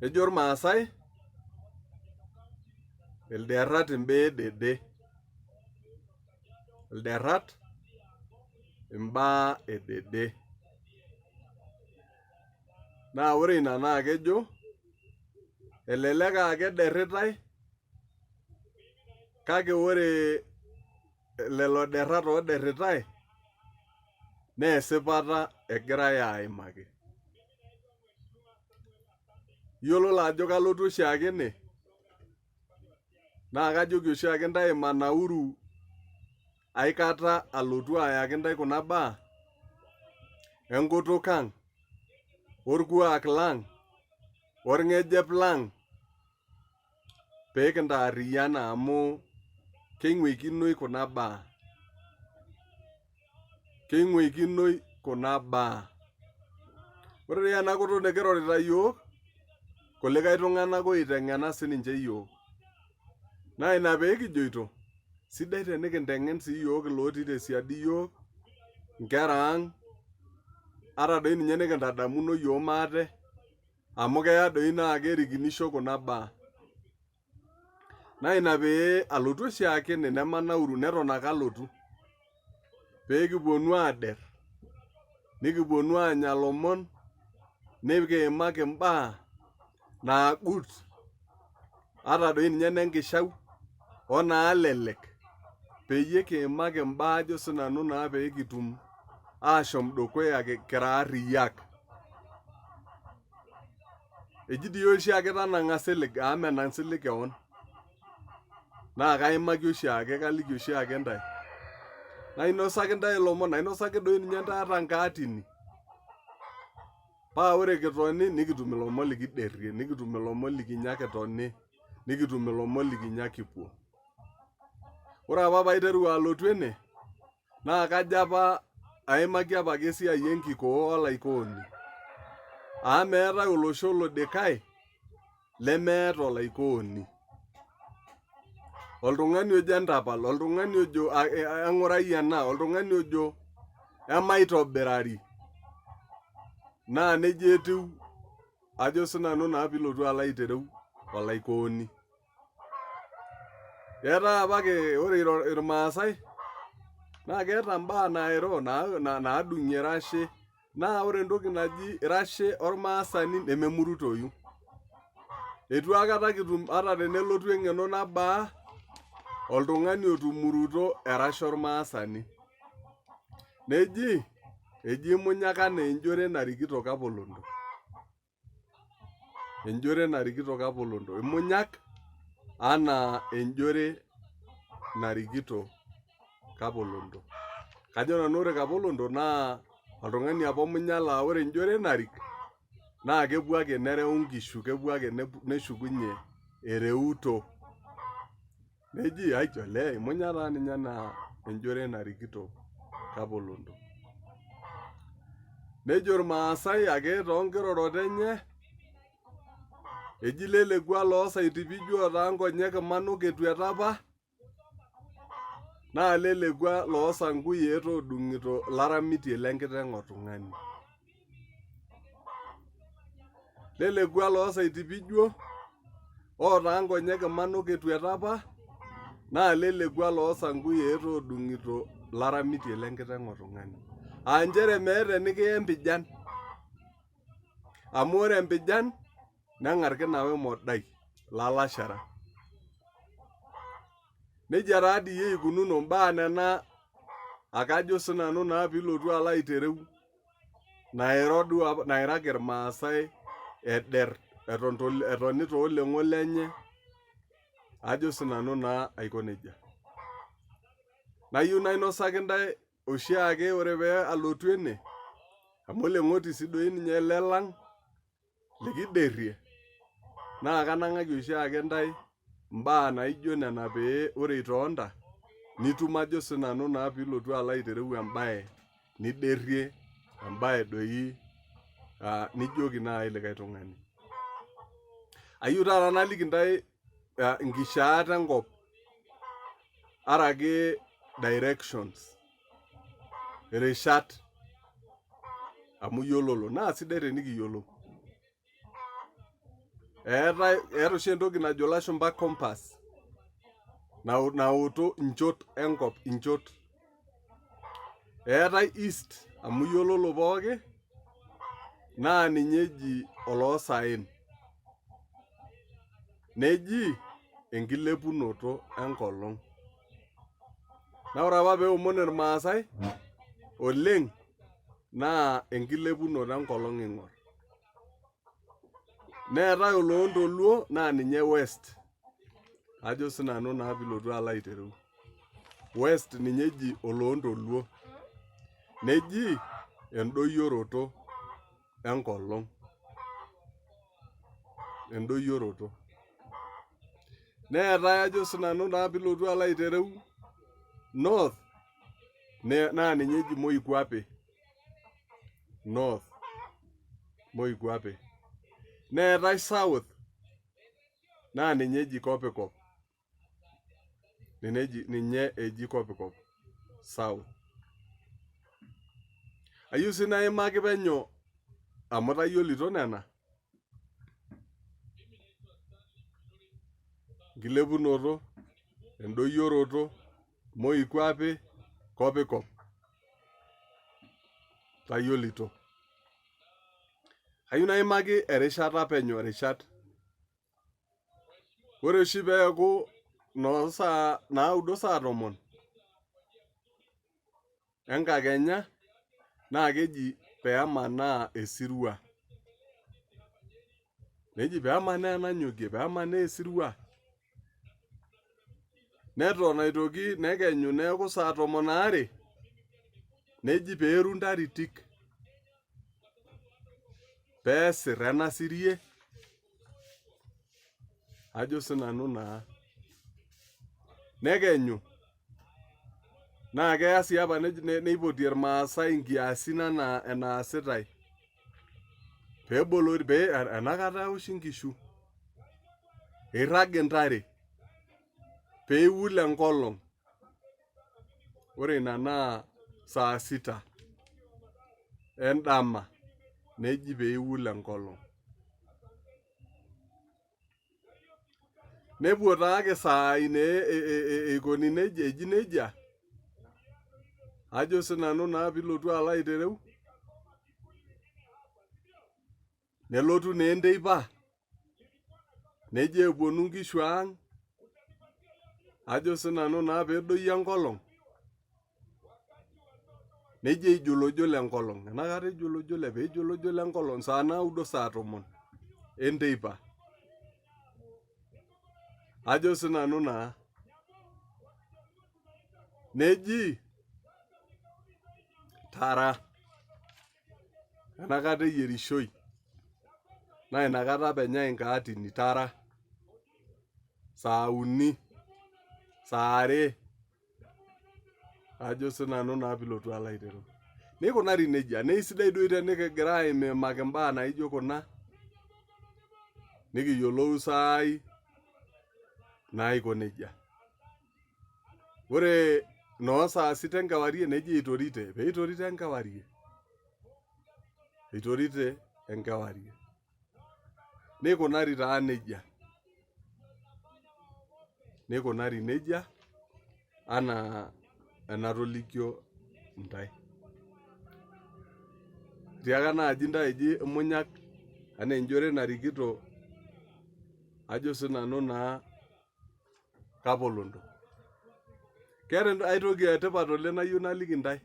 Ejo irmaasai ilderrat imbaa edede. Ilderrat imbaa edede. Naa ore ina naa kejo elelek aa kederritae kake ore lelo derrat ooderritae naa esipata egirae aaimaki. Iyiololo ajo kalotu oshiake ene naa kajoki oshiake intae manauru aikata alotu ayaki intae kuna baa enkutuk ang, orkuak lang, orng'ejep lang pee kintaarriyiana amu keing'uikinoi kuna baa. Keing'uikinoi kuna baa. Ore doi ena kutuk nikirorita iyiook, kulikae tung'anak oiteng'ena sininche iyiook. Naa ina pee kijoito sidai tenikinteng'en sii iyiook ilootii tesiadi iyiook, inkera ang' ata doi ninye nikintadamuno iyiook maate amu keya doi naa kerikinisho kuna baa. Naa ina pee alotu oshiake ene nemanauru neton ake alotu pee kipwonu aaderr, nikipwonu aanya ilomon, nikiimaki imbaa naagut ata doi ninye inenkishau onaalelek peyie kiimaki imbaa ajo sinanu naa pee kitum ashom dukuya kira arriyiak. Eji dii oshiake tanang'a silig amu menang silig kewon. Naa kaimaki oshiake kaliki oshiake intae. Nainosaki intae ilomon, nainosaki doi ninye intae ata nkaatini. Paa ore kitoni nikitum ilomon likiderrie, nikitum ilomon likinya kitoni, nikitum ilomon likinya kipuo. Ore apa paiteru alotu ene naa kajo apa aimaki apake esiai enkikoo olaikooni amu meetae olosho lodikae lemeeta olaikooni. Oltung'ani ojo entapal, oltung'ani ojo eng'urai ena, oltung'ani ojo emaitobirari. Naa nejia etiu ajo sinanu naa piilotu alo aitereu olaikooni. Keetae apake ore irmaasai naa keeta imbaa nairo naadung'ie erashe naa ore entoki naji rashe ormaasani nememurutoyu. Eitu aikata kitum ata tenelotu eng'eno nabaa oltung'ani otumuruto erashe ormaasani. Neji, eji imunyak anaa enjore narikito kapolondo. Enjore narikito Kapolondo. Imunyak anaa enjore narikito Kapolondo. Kajo nanu ore Kapolondo naa oltung'ani apa omunya laa ore enjore narik naa kepuo ake nereu nkishu, kepuo ake neshukunye ereuto. Neji ai olee imunya taa ninye anaa enjore narikito Kapolondo. Nejo irmaasai ake toonkirorot enye eji lelekua loosaitipijo otaa nkonyek imanok etuata apa naa lelekua loosankuyeet oodung'ito laramitie lenkiteng' otung'ani. Lelekua loosaitipijuo otaa nkonyek imanok etuata apa naa lelekua loosankuyeet oodung'ito laramitie lenkiteng' otung'ani. Aa nchere meeta enikiya empijan amu ore empijan neng'arkina wemodai lalashera. Nejia taa dii eikununo imbaa nena akajo sinanu naa piilotu alo aitereu nairo duo apa nairaki irmaasai eder eton etoni tooleng'o lenye ajo sinanu naa aiko nejia. Nayieu nainosaki intae oshiake ore pee alotu ene amu oleng'oti sii doi ninye ele lang likiderie naa kanang'aki oshiake intae imbaa naijo nena pee ore itoonta nitum ajo sinanu naa piilotu alo aitereu embae niderie embae doi nijoki naaji likae tung'ani. Ayieu taata naliki intae inkishaat enkop araki directions irishat amu iyiololo naa sidai tenikiyiolou. Eetae eeta oshi entoki najo ilashumba compass nautu inchot enkop inchot. Eetae east amu iyiololo pooki naa ninye eji oloosaen. Neji enkilepunoto enkolong. Naa ore apa peomon irmaasai oleng naa enkilepunoto enkolong ing'or. Neetae oloontoluo naa ninye west ajo sinanu naa piilotu alo aitereu. West ninye eji oloontoluo neji endoyioroto enkolong, endoyioroto. Neetae ajo sinanu naa piilotu alo aitereu north naa ninye eji moikuape north moikuape. Neetae south naa ninye eji kopikop ninye eji kopikop south. Ayieu sii naimaki penyo amu itayiolito nena enkilepunoto, endoyioroto, moikuape, kopikop tayiolito. Ayieu naimaki erishata penyo irishat. Ore oshi peeku noo saa naudo saa tomon enkakenya naa keji peemanaa esirua. Neji peemanaa enanyokie, peemanaa esirua. Neton aitoki nekenyu neeku saa tomon aare neji peeru ntaritik peesir enasirie ajo sinanu naa. Nekenyu naa keya sii apa neipotie irmaasai nkiasin anaa enaasitae peebolori pee enakata eoshi nkishu, eirrag intare peiwul enkolong. Ore ina naa saa sita endama neji peiwul enkolong. Nepuo taake isaai naa eikoni nejia eji nejia ajo sinanu naa piilotu alo aitereu nelotu naa enteipa nejo eponu nkishu ang ajo sinanu naa peedoyio enkolong nejo eijolojolo enkolong enakata ijolojole peijolojolo enkolong saa naudo saa tomon enteipa ajo sinanu naa neji tara enakata eyierishoi naa inakata apa enyai inkaatini tara saa uni saa are ajo sinanu naa piilotu alo aitereu. Neikunari nejia naa eisidai doi tenikigira aimimaki imbaa naijo kuna nikiyiolou isaai naiko nejia. Ore noo saa sita enkewarie neji eitorite, peitorite enkewarie, eitorite enkewarie. Neikunari taa nejia, neikunari nejia anaa enatolikio intae. Atiaka naaji intae eji imunyak anaa enjore narikito ajo sinanu naa Kapolondo. Keeta ai toki etipat oleng nayieu naliki intae.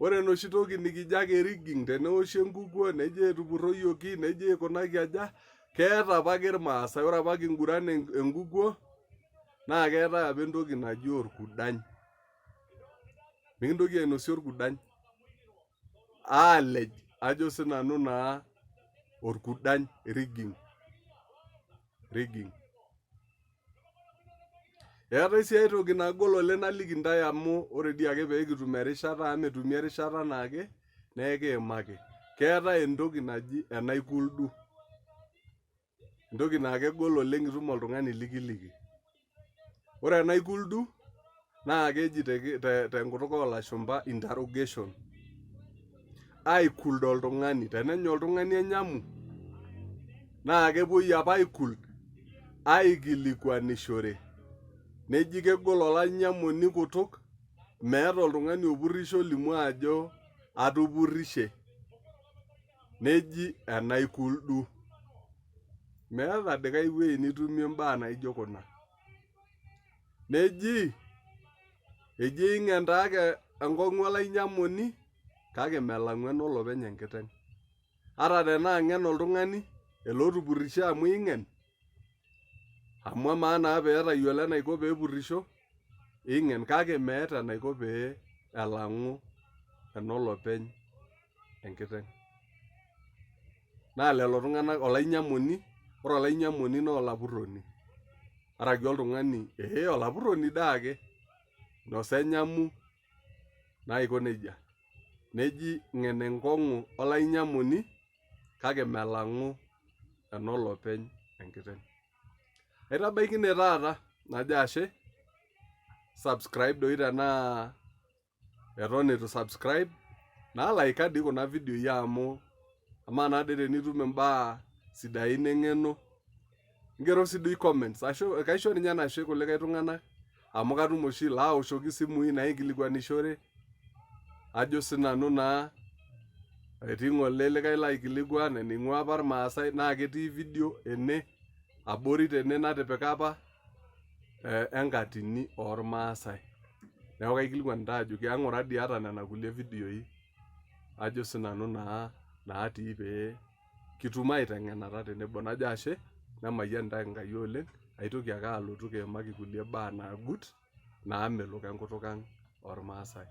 Ore enoshi toki nikijo ake rigging teneoshi enkukuo nejo etupurroyioki nejo eikunaki aja, keeta apake irmaasai. Ore apa kinguran enkukuo naa keetae apa entoki naji orkudany. Mikintoki ainosie orkudany aalej ajo sinanu naa orkudany rigging, rigging. Eetae sii aitoki nagol oleng naliki intae amu ore dii ake pee kitum erishata amu metumi erishata anaake naa ekiimaki. Keetae entoki naji enaikuldu. Entoki naa kegol oleng itum oltung'ani likiliki. Ore enaikuldu naa keji tenkutuk oolashumba interrogation. Aikult oltung'ani, tenenya oltung'ani enyamu. Naa kepuoi apa aikult aikilikuanishore neji kegol olainyamoni kutuk meeta oltung'ani opurrisho olimu ajo atupurrishe neji enaikuldu. Meeta dikae wueji nitumie imbaa naijo kuna. Neji eji eing'en taake enkong'u olainyamoni kake melang'u enolopeny enkiteng'. Ata tenaa ng'en oltung'ani ele otupurrishe amu ing'en amu amaa naa pee etayiolo enaiko pee epurrisho ing'en kake meeta enaiko pee elang'u enolopeny enkiteng. Naa lelo tung'anak olainyamoni, ore olainyamoni naa olapurroni araki oltung'ani ee olapurroni daake oinosa enyamu naiko nejia. Neji ng'en enkong'u olainyamoni kake melang'u enolopeny enkiteng. Aitabaiki ine taata najo ashe, subscribe doi tenaa eton itu subscribe naa laika dii kuna vidioi amu amaa naa dii tenitum imbaa sidain eng'eno ingero sii dii comments ashu kaisho ninye enashe kulikae tung'anak amu katum oshi ilaoshoki isimui naikilikuanishore ajo sinanu naa etii ng'ole likae laikilikuan ening'ua apa irmaasai naa ketii video ene abori tene natipika apa enkatini ormaasai. Neeku kaikilikuan intae ajoki eng'ura dii ata nena kulie vidioi ajo sinanu naa natii pee kitum aiteng'enata tenebo. Najo ashe nemayian intae Enkai oleng aitoki ake alotu kiimaki kulie baa naagut naamelok enkutuk ang ormaasai.